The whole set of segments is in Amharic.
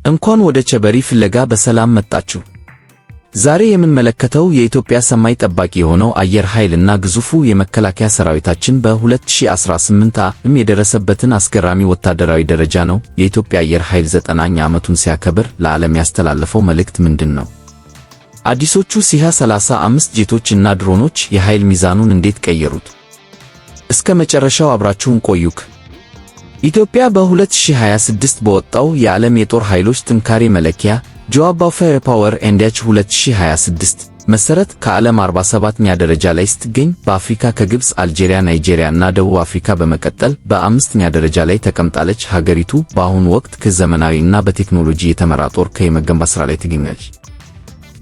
እንኳን ወደ ቸበሪ ፍለጋ በሰላም መጣችሁ። ዛሬ የምንመለከተው የኢትዮጵያ ሰማይ ጠባቂ የሆነው አየር ኃይል እና ግዙፉ የመከላከያ ሰራዊታችን በ2018 ዓ.ም የደረሰበትን አስገራሚ ወታደራዊ ደረጃ ነው። የኢትዮጵያ አየር ኃይል 90ኛ ዓመቱን ሲያከብር ለዓለም ያስተላለፈው መልእክት ምንድን ነው? አዲሶቹ ሲሃ 35 ጄቶች እና ድሮኖች የኃይል ሚዛኑን እንዴት ቀየሩት? እስከ መጨረሻው አብራችሁን ቆዩ። ኢትዮጵያ በ2026 በወጣው የዓለም የጦር ኃይሎች ጥንካሬ መለኪያ Global Firepower Index 2026 መሰረት ከዓለም 47ኛ ደረጃ ላይ ስትገኝ በአፍሪካ ከግብፅ፣ አልጄሪያ፣ ናይጄሪያ እና ደቡብ አፍሪካ በመቀጠል በአምስተኛ ደረጃ ላይ ተቀምጣለች። ሀገሪቱ በአሁኑ ወቅት ከዘመናዊ እና በቴክኖሎጂ የተመራ ጦር ከየመገንባት ሥራ ላይ ትገኛለች።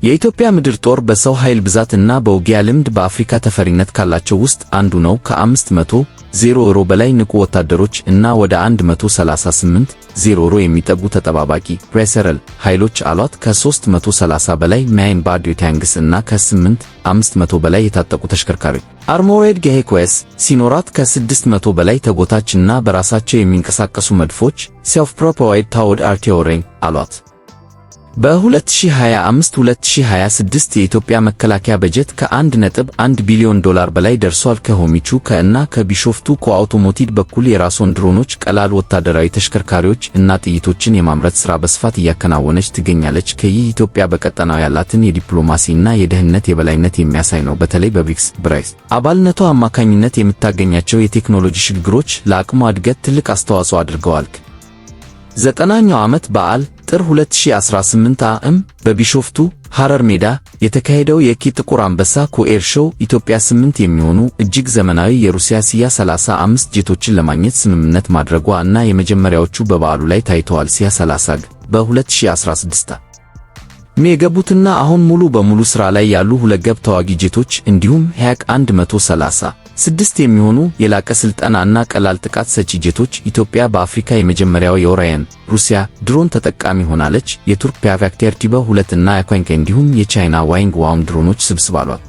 የኢትዮጵያ ምድር ጦር በሰው ኃይል ብዛት እና በውጊያ ልምድ በአፍሪካ ተፈሪነት ካላቸው ውስጥ አንዱ ነው። ከ500,000 በላይ ንቁ ወታደሮች እና ወደ 138,000 የሚጠጉ ተጠባባቂ reserve ኃይሎች አሏት። ከ330 በላይ main body tanks እና ከ8,500 በላይ የታጠቁ ተሽከርካሪዎች armored vehicles ሲኖራት ከ600 በላይ ተጎታች እና በራሳቸው የሚንቀሳቀሱ መድፎች self propelled towed artillery አሏት። በ2025-2026 የኢትዮጵያ መከላከያ በጀት ከ1.1 ቢሊዮን ዶላር በላይ ደርሷል። ከሆሚቹ ከእና ከቢሾፍቱ ኮ Automotive በኩል የራሷን ድሮኖች፣ ቀላል ወታደራዊ ተሽከርካሪዎች እና ጥይቶችን የማምረት ሥራ በስፋት እያከናወነች ትገኛለች። ከይህ ኢትዮጵያ በቀጠናው ያላትን የዲፕሎማሲ እና የደህንነት የበላይነት የሚያሳይ ነው። በተለይ በብሪክስ ብራይስ አባልነቷ አማካኝነት የምታገኛቸው የቴክኖሎጂ ሽግግሮች ለአቅሟ እድገት ትልቅ አስተዋጽኦ አድርገዋል። 90ኛው ዓመት በዓል ጥር 2018 ዓ.ም በቢሾፍቱ ሐረር ሜዳ የተካሄደው የኪ ጥቁር አንበሳ ኮ air show ኢትዮጵያ 8 የሚሆኑ እጅግ ዘመናዊ የሩሲያ ሲያ 35 ጄቶችን ለማግኘት ስምምነት ማድረጓ እና የመጀመሪያዎቹ በበዓሉ ላይ ታይተዋል። ሲያ 30 በ2016 የገቡትና አሁን ሙሉ በሙሉ ሥራ ላይ ያሉ ሁለገብ ተዋጊ ጄቶች እንዲሁም ሂያክ 136 የሚሆኑ የላቀ ስልጠና እና ቀላል ጥቃት ሰጪ ጄቶች። ኢትዮጵያ በአፍሪካ የመጀመሪያው የኦራየን ሩሲያ ድሮን ተጠቃሚ ሆናለች። የቱርክ ፓቫክቴር ቲበ 2 እና ያኳንከ እንዲሁም የቻይና ዋይንግ ዋውንግ ድሮኖች ስብስብ አሏት።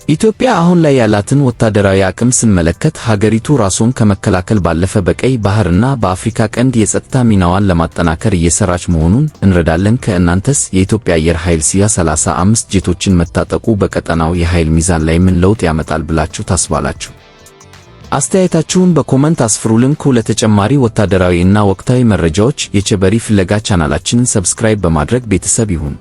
ኢትዮጵያ አሁን ላይ ያላትን ወታደራዊ አቅም ስንመለከት ሀገሪቱ ራሷን ከመከላከል ባለፈ በቀይ ባህርና በአፍሪካ ቀንድ የጸጥታ ሚናዋን ለማጠናከር እየሰራች መሆኑን እንረዳለን። ከእናንተስ የኢትዮጵያ አየር ኃይል ሲያ 35 ጄቶችን መታጠቁ በቀጠናው የኃይል ሚዛን ላይ ምን ለውጥ ያመጣል ብላችሁ ታስባላችሁ? አስተያየታችሁን በ comment አስፍሩልን። ለተጨማሪ ወታደራዊ እና ወቅታዊ መረጃዎች የቸበሪ ፍለጋ ቻናላችንን subscribe በማድረግ ቤተሰብ ይሁኑ።